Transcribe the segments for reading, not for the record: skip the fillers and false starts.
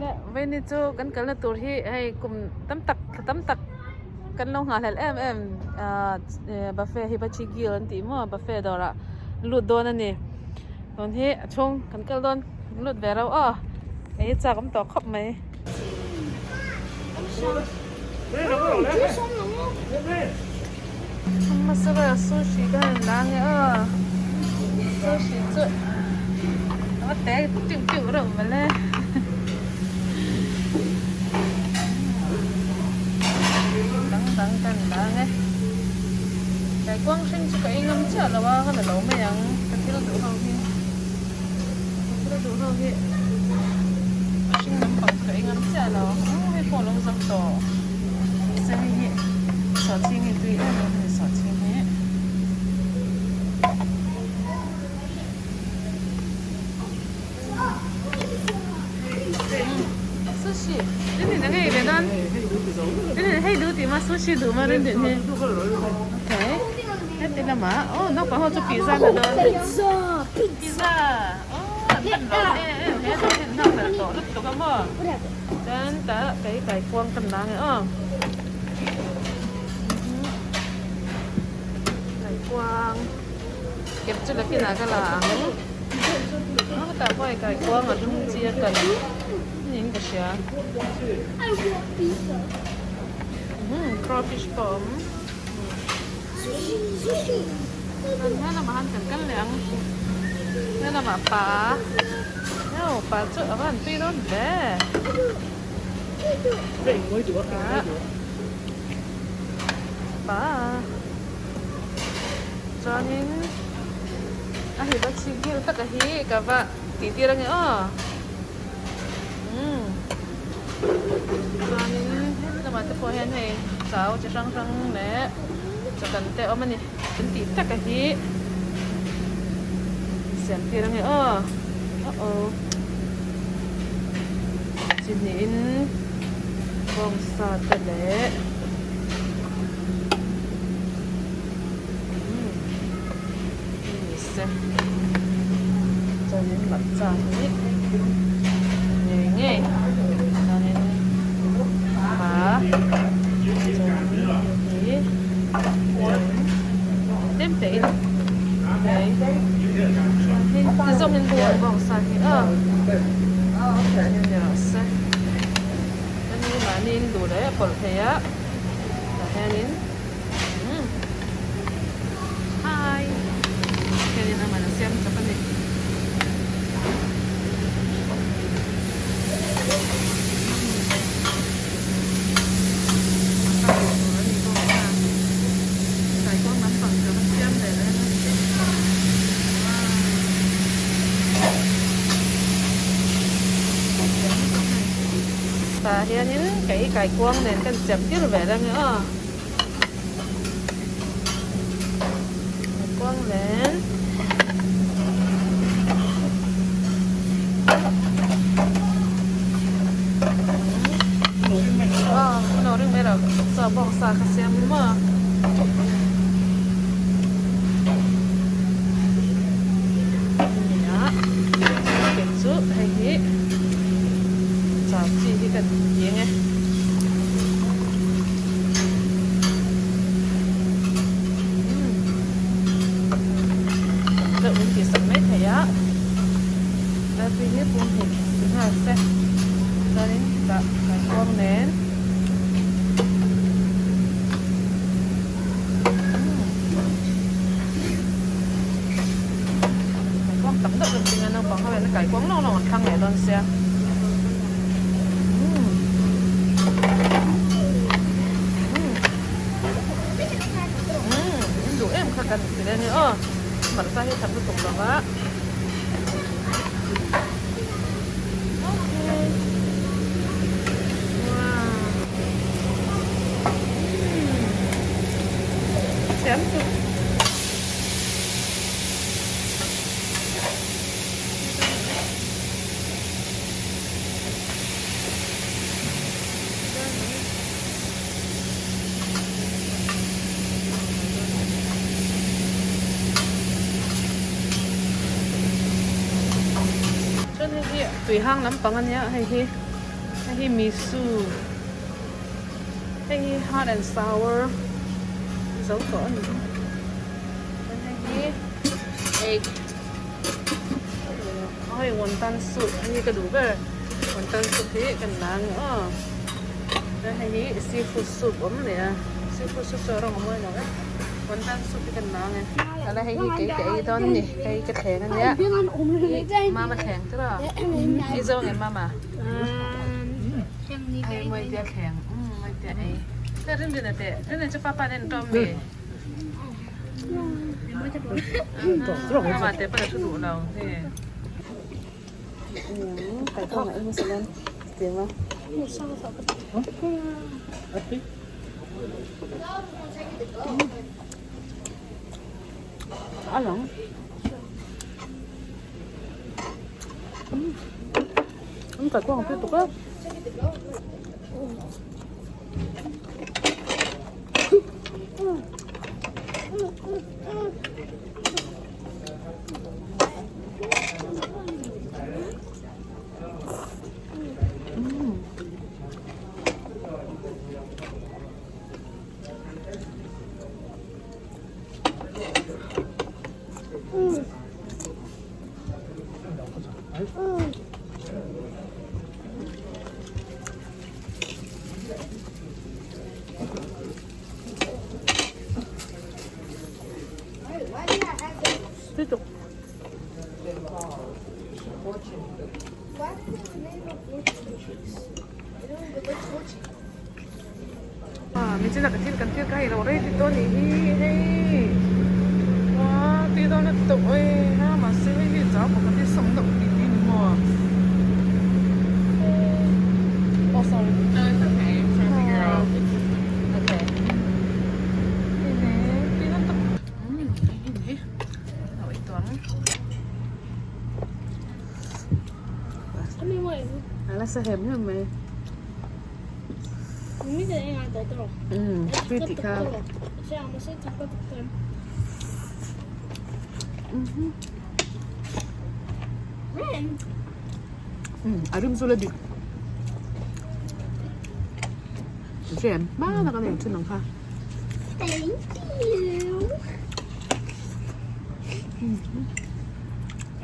Hei Veni chu kan kalna tur hi hei kum tam tak thla tam tak kan lo nghahhlelh em em ahh buffet hibachi grill an tih maw buffet dawrah lut dawn a ni tun hi a chhung kan kal dawn lut ve reuh aw ei chak awm tawh khawp mai. Hmasa ber sushi ka han la nge aw sushi chu a va te tiu tiu reuh mawle dang dang ka han la nge kaikuang hring chu ka ei ngam chiah lo a ka la lo mai ang ka thil duh ho hi ka thil duh ho hi a hring lampang chu ka ei ngam chiah lo aw hei pawh a lo zo tawh se hei hi sawhching hi tui em em a ni sawhching hi. Sushi rin din hei ve dawn rin din hei duh tih ma sushi duh ma rin din hi okay heti lamah aw naupang ho chu pizza la dawn pizza pizza aw an hman lo em em he dawn hi an nghak fel tawh lutuk a maw chuan tah kei kaikuang ka la nge aw kaikuang kep chu la kinah ka la ang a hetah pawh hei kaikuang a dum chi a kal niin ka hria crawfish pawh a awm he lamah khan kan kal leh ang he lamah pa aw pa chu a va han tui dawn hle. Pa chuanin a hip a chhip nghil tak a hi ka va tih tir ange aw umm chuanin heti lamah te pawh hian hei chau chi hrang hrang leh chawkan te a awm a ni kan tih tak a hi siam tir ange aw uh oh. Chi hnihin bawngsa te leh ni se chuanin matcha hi ngei ngei chuanin ha chuanin hei hi tlem te in hei ti zawngin bawngsa hi aw. Ani mahniin duh leh pawlh thei a tah hianin umm hi hianin a man a siam chawp a ni. Tah hianin kei kaikuang nen kan siam tir ve reng e aw kaikuang nen. Aw ring mai lo chaw bawngsa kha siam maw. Nia kei chu hei hi chau chi hi ka ti ang e. Deuh min tih sak mai thei a Darpui hi pum hnih ti nghal se chuanin chutah kaikuang nen. Kaikuang tam deuh kan ching a naupang ho hian kaikuang lawng lawng an thlang leh dawn sia. Umm duh em kha kan ti leh ania aw hmarcha hi tham lutuk lo va. Okay. Wow. Thiam tuk. Chuan hei hi tui hang lampang a nia hei hi. Hei hi misu hei hi hot and sour zo tawh a ni chuan hei hi egg hei wonton soup hei hi ka duh ber wonton soup hi kan la ang aw chuan hei hi seafood soup awm leh a seafood soup chu a rawng a mawi lo e wonton soup hi kan la ang e tah hei hi kei ka ei dawn a ni hei ka thleng a nia mama thleng tiraw ei zo ang em mama. Hei mawitea thleng mawitea ei hei rinrina te rinrina chu papa nen tawm mi mama te pawh a thu duh lo hei a lang. An kai kuang pui tuk a. Tiếp tục. Mi chu ka thil kan thil ka hei lo rei ti dawn nih hi hei ua tui dawn lutuk oi ha mahse hei hi chau pakhat hi sawm deuh tih tih ni maw oh sorry no it's okay I'm trying to figure out okay hei le tui dawn tuk hei hi ni lo ei tawh ang a la sa hem hem mai. Tui tih kha. A rim chu la dik. Hre em hma tak a nei thin ang kha. Thank you.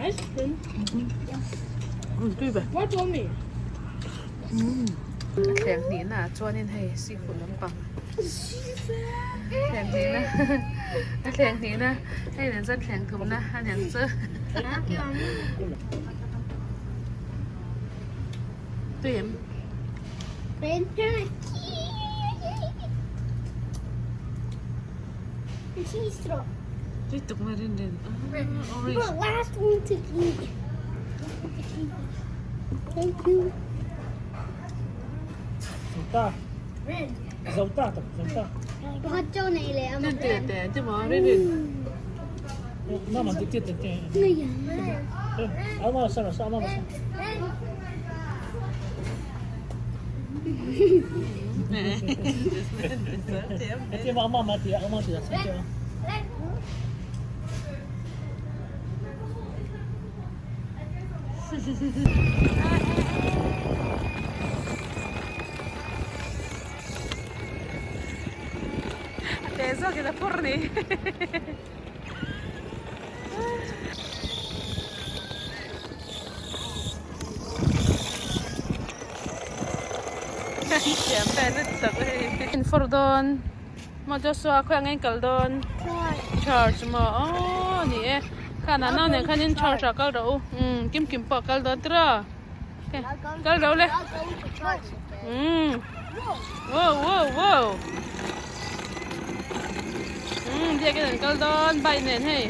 Ice cream. Tui ve. What for me? A thleng hnihna ah chuanin hei seafood lampang thleng hnihna a thleng hnihna hei nen chuan thleng thumna a niang chu tui em tui tuk mai rin rin orange Thank you. A te zawkin a phur ni. Thiam vel lutuk hei. In fawr dawn maw Joshua khawiah nge in kal dawn? Church maw aww ni e. Khan ah nau nen khan in church ah kal rawh u umm kim kim pawh a kal dawn tiraw kal rawh le umm wow wow wow umm biakin an kal dawn bike nen hei.